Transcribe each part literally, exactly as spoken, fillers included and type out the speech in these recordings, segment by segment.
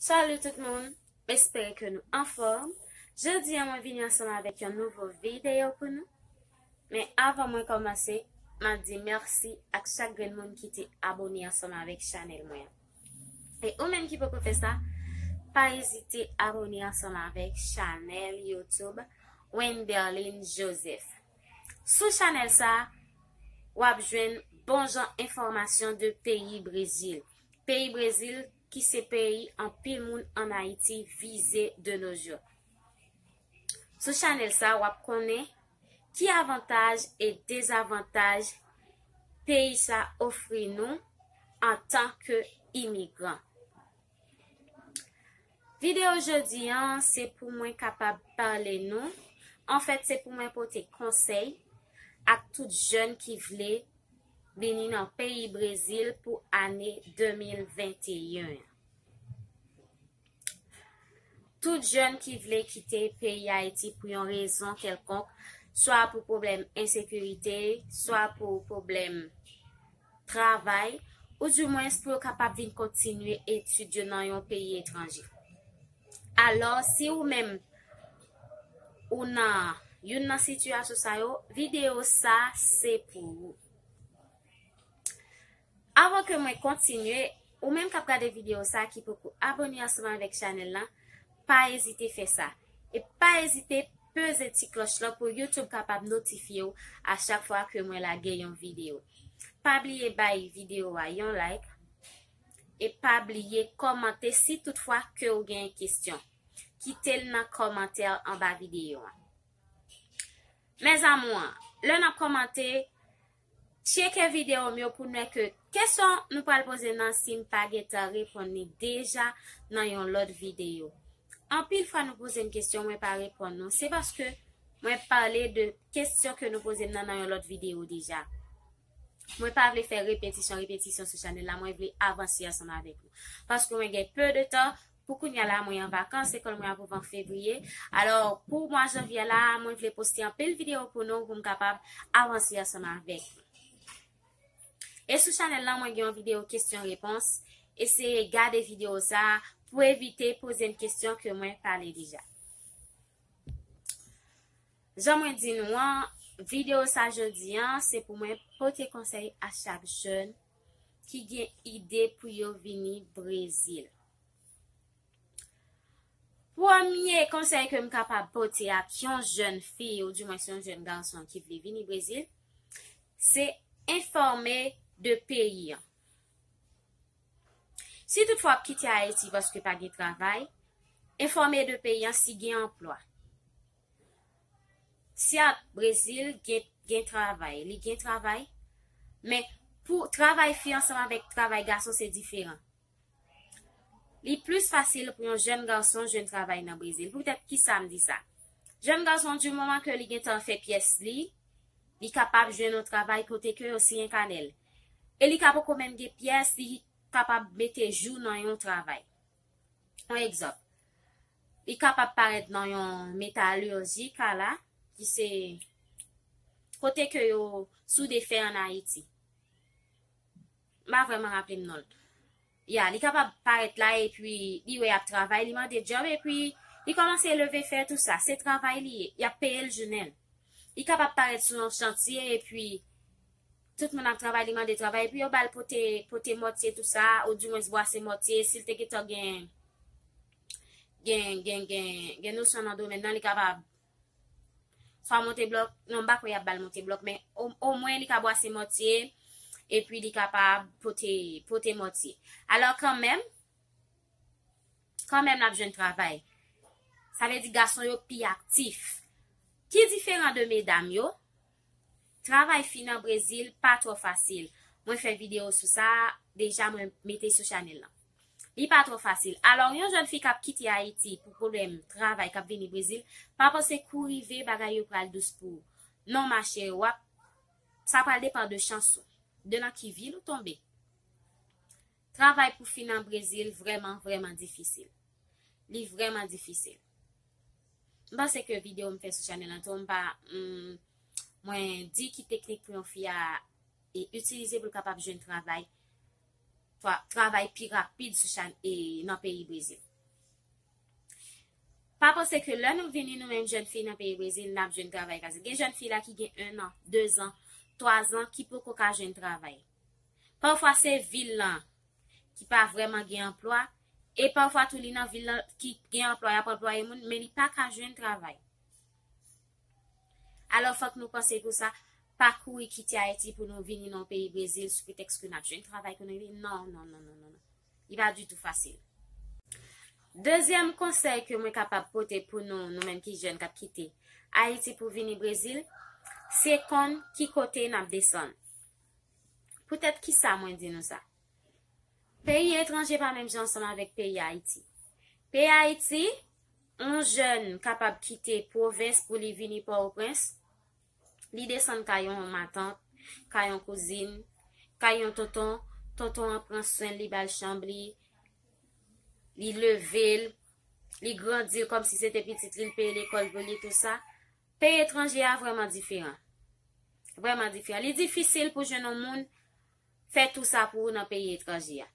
Salut tout moun, m espere ke nou anfòm. Jodi a mwen vini ansanm avèk yon nouvo videyo pou nou. Men avan mwen kòmanse, m ap di mèsi ak chak grenn moun ki te abone ansanm avèk chanèl mwen an. E ou menm ki poko fè sa, pa ezite abone ansanm avèk chanèl YouTube Wenderline Joseph. Sou chanèl sa, w ap jwenn bon jan enfòmasyon de peyi Brezil. Peyi Brezil ki se peyi anpil moun ann Ayiti vize de nos jours. Sou chanèl sa, w ap konnen ki avantaj e dezavantaj peyi sa ofri nou antanke imigran. Videyo jodi an, se pou mwen kapab pale nou. Anfèt, se pou mwen pote konsèy ak tout jèn ki vle vini nan peyi Brezil pou ane de mil venteyen an. Tout jèn ki vle kite peyi Ayiti pou yon rezon kèlkonk, swa pou pwoblèm ensekirite, swa pou pwoblèm travay, oudimwens pou yo kapab vin kontinye etid yo nan yon peyi etranje. Alò, si ou menm ou nan youn nan sitiyasyon sa yo, videyo sa se pou ou. Avan ke mwen kontinye, ou menm k ap gade videyo sa ki poko abone ansanm avèk chanèl la, pa ezite fè sa. E pa ezite peze ti klòch lan pou YouTube kapab notifye w a chak fwa ke mwen lage yon videyo. Pa bliye bay videyo a yon like. E pa bliye kòmante si toutfwa ke w gen kesyon. Kite l nan kòmantè anba videyo an. Mes amours, lè n ap kòmante, tcheke videyo m yo pou n wè ke kesyon nou pral poze nan si m pa gentan reponn li deja nan yon lòt videyo. Anpil fwa nou poze m kesyon, mwen pa reponn nou. Se paske mwen pale de kesyon ke nou poze m nan nan yon lòt videyo deja. Mwen pa vle fè repetisyon, repetisyon sou chanèl la. Mwen vle avanse ansanm avèk nou. Paske mwen gen pe de tan. Pou kounye a la, mwen an vakans, lekòl mwen ap ouvè an fevriye. Alò, pou mwa janvye la, mwen vle poste anpil videyo pou nou, pou m kapab avanse ansanm avèk nou. E sou chanèl lan, mwen gen yon videyo kesyon repons. Eseye gade videyo sa a pou evite poze m kesyon ke mwen pale deja. Jan mwen di nou an, videyo sa jodi an, se pou mwen pote konsèy a chak jèn ki gen ide pou yo vini Brezil. Premye konsèy ke m kapab pote ak yon jèn fi, oudimwens yon jèn gason ki vle vini Brezil, se enfòme de peyi an. Si toutfwa w ap kite Ayiti paske pa gen travay, enfòme de peyi an si gen anplwa. Si ap Brezil gen, gen travay, li gen travay, men pou travay fi ansanm avèk travay gason se diferan. Li plis fasil pou yon jèn gason jwenn travay nan Brezil. Poutèt ki sa m di sa? Jèn gason, di moman ke li gentan fè pyès li, li kapab jwenn yon travay kote ke yo siyen kanè l. E li ka poko menm gen pyès, li kapab mete jou nan yon travay. Yon egzanp, li kapab parèt nan yon metalurji, Kala, ki se kote ke yo soude fè ann Ayiti. M pa vrèman raple m non l. Ya, li kapab parèt la epi li wè y ap travay, li mande djòb epi li kòmanse leve fè tou sa. Se travay li ye, y ap peye l jounen l. Li kapab parèt sou yon chantye epi tout moun ap travay, li mande travay, epi yo ba l pote, pote mòtye tou sa, oudimwens bwase mòtye, si l te gentan gen, gen, gen, gen, gen nosyon nan domèn nan, li kapab swa monte blòk, non, m pa kwè y ap ba l monte blòk, men o-, omwen li ka bwase mòtye, epi li kapab pote, pote mòtye. Alò kanmenm, kanmenm l ap jwenn travay. Sa vle di gason yo pi aktif. Ki diferan de medam yo, travay fi nan Brezil pa twò fasil. Mwen fè videyo sou sa, deja mwen mete sou chanèl lan. Li pa twò fasil. Alò, yon jèn fi k ap kite Ayiti pou pwoblèm travay k ap vini Brezil, pa panse kou rive bagay yo pral dous pou ou. Non, machè, w ap, sa pral depann de chans ou, de nan ki vil ou tonbe. Travay pou fi nan Brezil vrèman, vrèman difisil. Li vrèman difisil. M panse ke videyo m fè sou chanèl lan tou, m pa, mm, mwen di ki teknik pou yon fi a, e, itilize pou l kapab jwenn travay, tra-, travay pi rapid sou chan-, e, nan peyi Brezil. Pa panse ke lè nou vini nou menm jèn fi nan peyi Brezil, n ap jwenn travay fasil. Gen jèn fi la ki gen en an, de zan, twa zan ki poko ka jwenn travay. Pafwa se vil lan ki pa vrèman gen anplwa, e pafwa tou li nan vil lan ki gen anplwa, y ap anplwaye moun, men li pa ka jwenn travay. Alò fòk nou panse pou sa, pa kouri kite Ayiti pou nou vini nan peyi Brezil sou pretèks ke n ap jwenn travay ke nou vini. Non, non, non, non, non, non. Li pa ditou fasil. Dezyèm konsèy ke mwen kapab pote pou nou, nou menm ki jèn k ap kite Ayiti pou vini Brezil, se konn ki kote n ap desann. Poutèt ki sa mwen di nou sa? Peyi etranje pa menm jan ansanm avèk peyi Ayiti. Peyi Ayiti, yon jèn kapab kite pwovens pou li vini Pòtoprens, li desann kay yon matant, kay yon kouzin, kay yon tonton, tonton an pran swen li, ba l chanm li, li leve l, li grandi l kòmsi se te pitit li, li peye lekòl pou li, tou sa. Peyi etranje a vrèman diferan. Vrèman diferan. Li difisil pou jwenn yon moun fè tou sa pou ou nan peyi etranje a.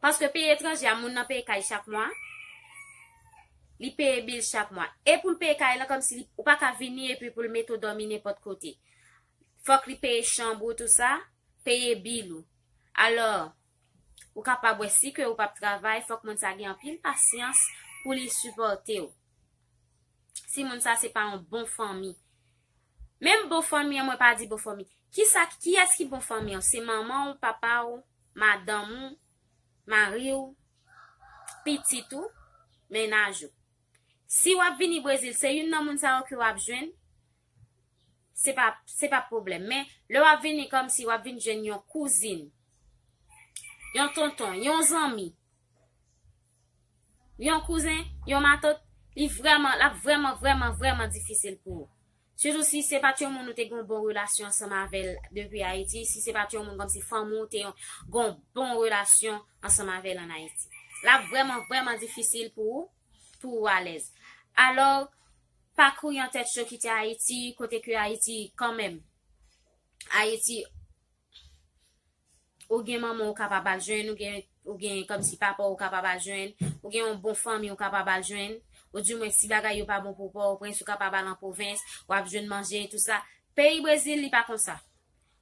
Paske peyi etranje a, moun nan peye kay chak mwa, li peye bil chak mwa. E pou l peye kay lan, kòmsi li, ou pa ka vini epi pou l mete w dòmi nenpòt kote. Fòk li peye chanm ou, tou sa, peye bil ou. Alò, ou kapab wè si ke ou p ap travay, fòk moun sa gen anpil pasyans pou li sipòte w. Si moun sa se pa yon bon fanmi. Menm bon fanmi an, mwen pa di bon fanmi. Kisa, kiyès ki bon fanmi an? Se manman w, papa w, madanm ou, mari w, pitit ou, mennaj ou. Si w ap vini Brezil, se youn nan moun sa yo ke w ap jwenn, se pa, se pa pwoblèm. Men, lè w ap vini kòmsi w ap vin jwenn yon kouzin, yon tonton, yon zanmi, yon kouzen, yon matant, li vrèman, l ap vrèman, vrèman, vrèman difisil pou ou. Sitou si se pa t yon moun ou te gen yon bon relasyon ansanm avè l depi Ayiti, si se pa t yon moun kòmsi fanmi w te gen yon bon relasyon ansanm avè l ann Ayiti. L ap vrèman, vrèman difisil pou ou, pou ou alèz. Alò, pa kouri an tèt cho kite Ayiti, kote ke Ayiti, kanmenm, Ayiti, ou gen manman ou kapab al jwenn, ou gen, ou gen kòmsi papa ou kapab al jwenn, ou gen yon bon fanmi ou kapab al jwenn, ou di mwen si bagay yo pa bon pou Pòtoprens, ou kapab al an pwovens, w ap jwenn manje, tou sa. Peyi Brezil, li pa konsa.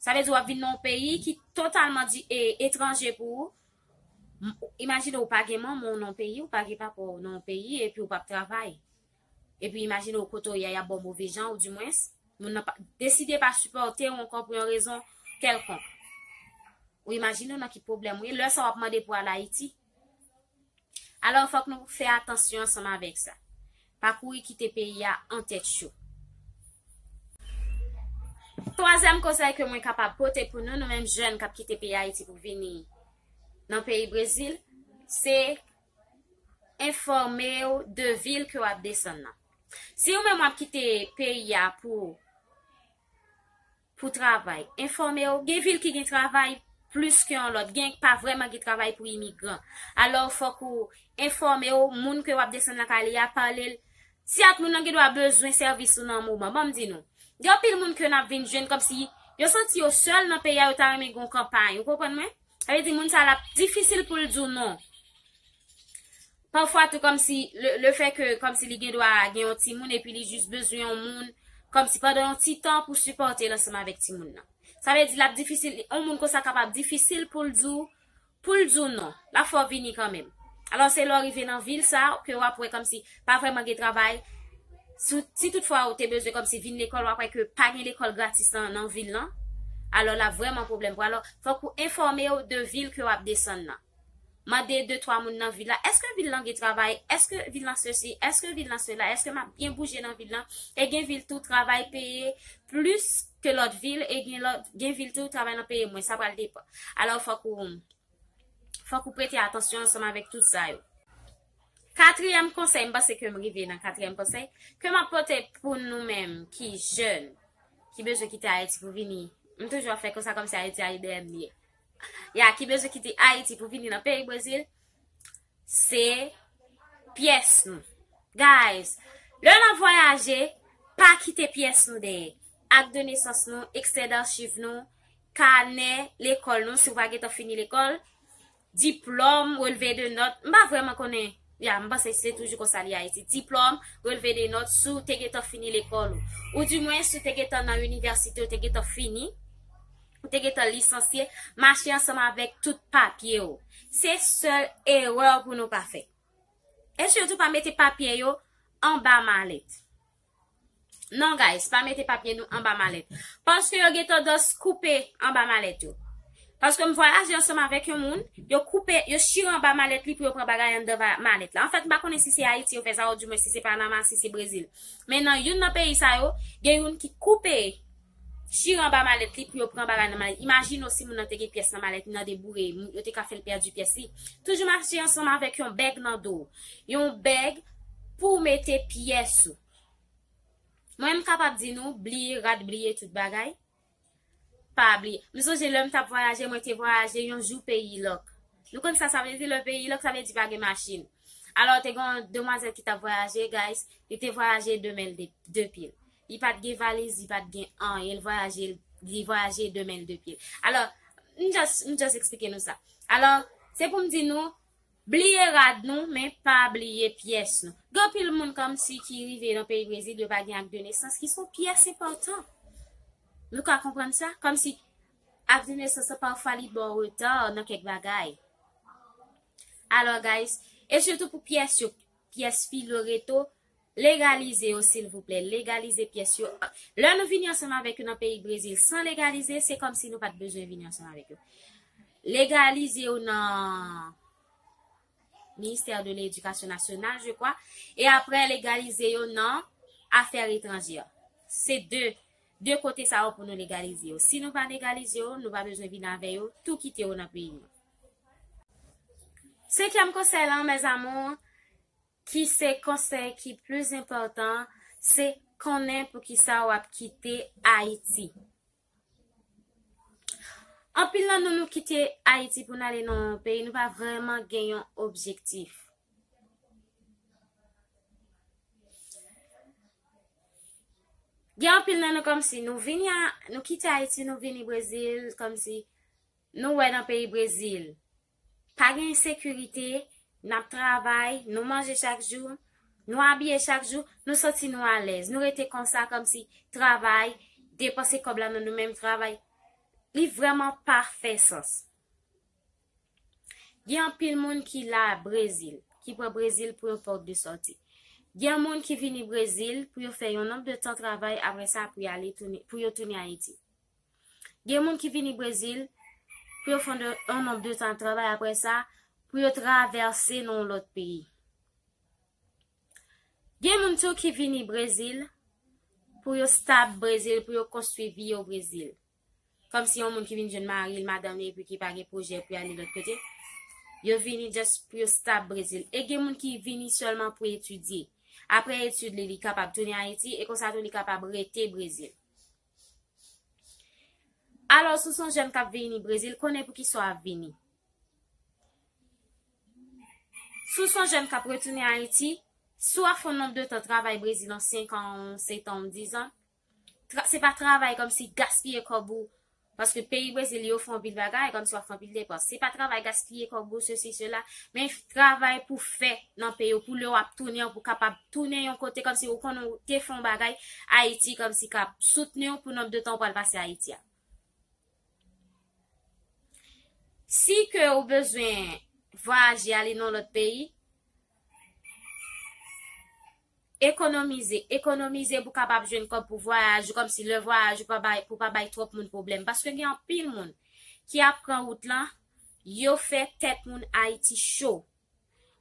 Sa vle di w ap vin nan yon peyi ki totalman di, e, etranje pou ou. M-, imajine w pa gen manman w nan yon peyi, ou pa gen papa w nan yon peyi, epi w p ap travay. Epi imajine w kote w ye a, y ap ba w move jan, ou dimwens, moun nan pa, deside pa sipòte w ankò pou yon rezon kèlkonk. Ou imajine w nan ki pwoblèm ou ye, lè sa w ap mande pou al Ayiti. Alò, fòk nou fè atansyon ansanm avèk sa. Pa kouri kite peyi a an tèt cho. Twazyèm konsèy ke mwen kapab pote pou nou, nou menm jèn k ap kite peyi Ayiti pou vini nan peyi Brezil, se enfòme w de vil ke w ap desann nan. Si ou menm w ap kite peyi a pou, pou travay, enfòme w. Gen vil ki gen travay plis ke yon lòt. Gen pa vrèman gen travay pou imigran. Alò, fòk ou enfòme w, moun ke w ap desann lakay li a, pale l. Si ak moun nan gen dwa bezwen sèvis ou nan moman, ban m di nou. Gen anpil moun ke n ap vin jwenn kòmsi yo santi yo sèl nan peyi a, yo ta renmen gen yon kanpay. Ou konprann mwen? Sa vle di moun sa l ap difisil pou l di w non. Pafwa tou kòmsi le, le fè ke kòmsi li gen dwa gen yon timoun epi li jis bezwen yon moun kòmsi pandan yon ti tan pou sipòte l ansanm avèk timoun nan. Sa vle di l ap difisil, yon moun konsa kapab difisil pou l di w, pou l di w non. L ap fè w vini kanmenm. Alò se lè w rive nan vil sa ke w ap wè kòmsi pa vrèman gen travay. Si, si toutfwa ou te bezwen kòmsi vin lekòl, w ap wè ke pa gen lekòl gratis nan, nan vil lan. Alò l ap vrèman pwoblèm pou ou. Alò fòk ou enfòme w de vil ke w ap desann nan. Mande de twa moun nan vil la, èske vil lan gen travay? Èske vil lan sesi? Èske vil lan sela? Èske m ap byen bouje nan vil lan? E gen vil tou travay peye plis ke lòt vil, e gen lòt, gen vil tou travay nan peye mwens, sa pral depann. Alò fòk ou, fòk ou prete atansyon ansanm avèk tout sa yo. Katriyèm konsèy, m panse ke m rive nan katriyèm konsèy, ke m ap pote pou nou menm ki jèn, ki bezwen kite Ayiti pou vini. M toujou ap fè konsa kòmsi Ayiti a dèyè m li ye. Ya, ki bezwen kite Ayiti pou vini nan peyi Brezil, se pyès nou. Guys, lè n ap vwayaje, pa kite pyès nou dèyè. Ak de nesans nou, ekstrè dachiv nou, kanè lekòl nou, si w pa gentan fini lekòl, diplòm, relve de nòt. M pa vrèman konnen Ya, m panse se toujou konsa li Ayiti. Diplòm, relve de nòt, si w te gentan fini lekòl ou. Ou di mwen, si w te gentan nan inivèsite, ou te gentan fini, ou te gentan lisansye, mache ansanm avèk tout papye w. Se sèl erè pou nou pa fè. E sitou pa mete papye yo anba malèt. Non, guys, pa mete papye nou anba malèt. Paske yo gen tandans koupe anba malèt yo. Paske m vwayaje ansanm avèk yon moun, yo koupe, yo chire anba malèt li pou yo pran bagay anndan va- malèt la. Anfèt, m pa konnen si se Ayiti yo fè sa, ou di mwen si se Panama, si se Brezil. Men nan youn nan peyi sa yo, gen youn ki koupe, chire anba malèt li pou yo pran bagay nan malèt. Imajine w si moun nan te gen pyès nan malèt li nan deboure, yo te ka fè l pèdi pyès li. Toujou mache ansanm avèk yon bèg nan do w. Yon bèg pou w mete pyès ou. Mwen, m kapab di nou, bliye rad, bliye tout bagay. Pa bliye. M sonje lè m t ap vwayaje, mwen te vwayaje yon jou peyi lòk. Nou konn sa sa vle di, lè peyi lòk, sa vle di pa gen machin. Alò, te gen yon demwazèl ki t ap vwayaje, guys, li te vwayaje de men l de, de pye l. Li pa t gen valiz, li pa t gen anyen, li vwayaje, li vwayaje de men l de pye l. Alò, m just, m just eksplike nou sa. Alò, se pou m di nou, bliye rad nou, men pa bliye pyès nou. Gen anpil moun kòmsi ki rive nan peyi Brezil, yo pa gen ak de nesans, ki se yon pyès enpòtan. Nou ka konprann sa? Kòmsi ak de nesans lan, pafwa li ba w reta nan kèk bagay. Alò, guys, e sitou pou pyès yo, pyès filo reto, legalize yo, silvouplè. Legalize pyès yo. Lè nou vini ansanm avèk yo nan peyi Brezil san legalize, se kòmsi nou pa t bezwen vini ansanm avèk yo. Legalize yo nan Ministère de l'Éducation Nationale, je crois. E apre, legalize yo nan Afè Etranjè. Se de, de kote sa yo pou nou legalize yo. Si nou pa legalize yo, nou pa bezwen vin avè yo, tou kite yo nan peyi nou. Senkyèm konsèy lan, mes amours, ki se konsèy ki plis enpòtan, se konnen poukisa w ap kite Ayiti. Anpil nan nou, nou kite Ayiti pou n ale nan yon peyi, nou pa vrèman gen yon objektif. Gen anpil nan nou kòmsi nou vini a, nou kite Ayiti, nou vini Brezil, kòmsi nou wè nan peyi Brezil pa gen ensekirite, n ap travay, nou manje chak jou, nou abiye chak jou, nou santi nou alèz. Nou rete konsa kòmsi travay, depanse kòb la nan nou menm travay, li vrèman pa fè sans. Gen anpil moun ki la Brezil, ki pran Brezil pou yon pòt de sòti. Gen moun ki vini Brezil pou yo fè yon nonb de tan travay, apre sa pou y ale tounen, pou yo tounen Ayiti. Gen moun ki vini Brezil pou yo fè yon nonb de tan travay, apre sa pou yo travèse nan yon lòt peyi. Gen moun tou ki vini Brezil pou yo stab Brezil, pou yo konstwi vi yo Brezil. Kòmsi yon moun ki vin jwenn mari l, madanm li, epi ki pa gen pwojè pou y ale lòt kote. Yo vini just pou yo stab Brezil. E gen moun ki vini sèlman pou etidye. Apre etid li, li kapab tounen Ayiti, e konsa tou li kapab rete Brezil. Alò, si w se yon jèn k ap vini Brezil, konnen poukisa w ap vini. Si w se yon jèn k ap retounen Ayiti, si w ap fè yon nonb de tan travay Brezil, yon senk an, yon sèt an, yon diz an, tra- se pa travay kòmsi gaspiye kòb ou, paske peyi Brezil, yo ofri anpil bagay, kòmsi w ap fè anpil depans. Se pa travay gaspiye kòb ou, sesi, sela, men travay pou fè nan peyi w, pou lè w ap tounen, pou kapab tounen yon kote, kòmsi ou konnen ou te fè yon bagay Ayiti, kòmsi k ap soutni w pou nonb de tan w pral pase Ayiti a. Si ke ou bezwen vwayaje, ale nan lòt peyi, ekonomize, ekonomize pou kapab jwenn kòb pou vwayaj ou, kòmsi lè vwayaj ou pa bay, pou pa bay twòp moun pwoblèm. Paske gen anpil moun ki ap pran wout lan, yo fè tèt moun Ayiti cho.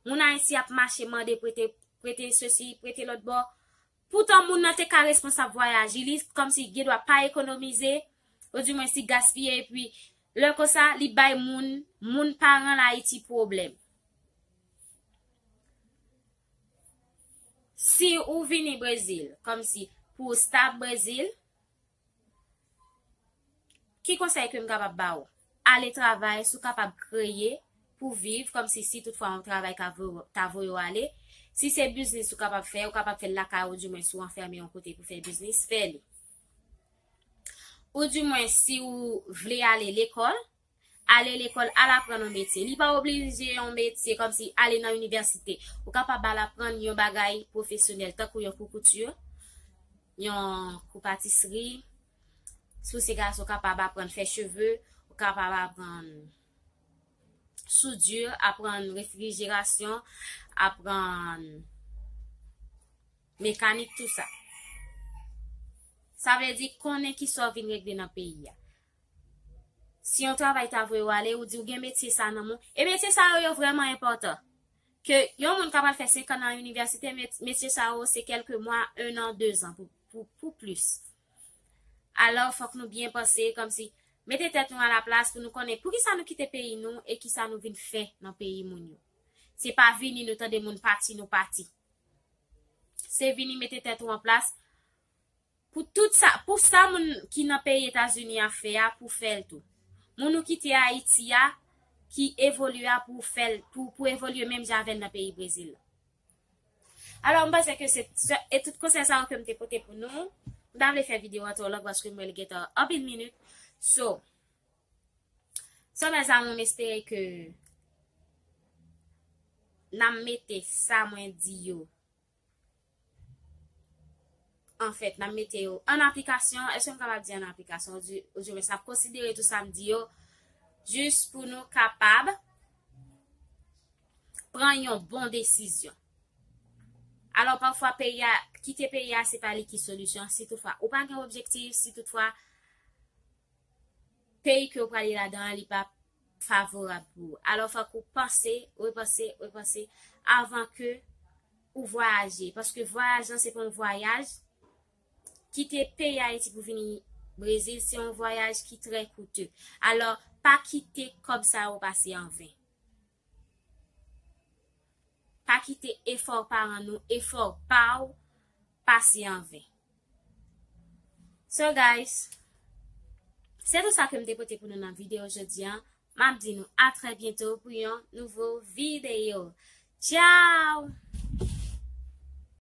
Moun Ayiti ap mache mande prete, prete sesi, prete lòt bò. Poutan moun nan te ka responsab vwayaj li, li kòmsi gen dwa pa ekonomize, oudimwens li gaspiye, epi lè konsa, li bay moun, moun paran l Ayiti pwoblèm. Si ou vini Brezil, kòmsi pou w stab Brezil, ki konsèy ke m kapab ba w? Ale travay, si w kapab kreye pou viv, kòmsi si toutfwa yon travay ka vo- ta voye w ale. Si se biznis ou kapab fè, ou kapab fè l lakay ou, oudimwens si w anfèmen yon kote pou fè biznis, fè li. Oudimwens si w vle ale lekòl, Ale lekòl, al aprann yon metye. Li pa oblije yon metye kòmsi ale nan inivèsite. Ou kapab al aprann yon bagay pwofesyonèl, tankou yon kou kouti, yon kou patisri. Si w se gason, ou kapab aprann fè cheve, ou kapab aprann soudure, aprann refrijerasyon, aprann mekanik, tou sa. Sa vle di konnen ki sa w vin regle nan peyi a. Si yon travay ta voye w ale, ou di w gen metye sa nan men w, e metye sa yo, yo vrèman enpòtan. Ke yon moun ka pral fè senk an nan inivèsite, met- metye sa yo se kèlke mwa, en an, de zan pou, pou, pou plis. Alò, fòk nou byen panse, kòmsi, mete tèt nou alaplas pou nou konnen poukisa nou kite peyi nou e kisa nou vin fè nan peyi moun yo. Se pa vini nou tande moun pati, nou pati. Se vini mete tèt ou anplas pou tout sa, pou sa moun ki nan peyi Etazini a fè a, pou fè l tou. Moun ou kite Ayiti a, ki evolye a, pou fè l, pou, pou evolye menm jan avè l nan peyi Brezil la. Alò, m panse ke se, se, e tout konsèy sa yo ke m te pote pou nou. M ta vle fè videyo an twò long paske m wè li gentan anpil minit. So, so, mes amours, m espere ke n ap mete sa mwen di yo, anfèt, n ap mete yo an aplikasyon. Èske m kapab di an aplikasyon? Ou di, ou di, men n ap konsidere tout sa m di yo jis pou nou kapab pran yon bon desizyon. Alò, pafwa, peyi a, kite peyi a, se pa li ki solisyon. Si toutfwa ou pa gen objektif, si toutfwa peyi ke w prale ladan an, li pa favorab pou ou. Alò, fòk ou panse, repanse, repanse avan ke ou vwayaje. Paske vwayaj lan, se pa yon vwayaj. Kite peyi Ayiti pou vini Brezil, se yon vwayaj ki trè koute. Alò, pa kite kòb sa yo pase anven. Pa kite efò paran nou, efò pa w pase anven. So, guys, se tout sa ke m te pote pou nou nan videyo jodi a. M ap di nou a trè byento pou yon nouvo videyo. Tchao!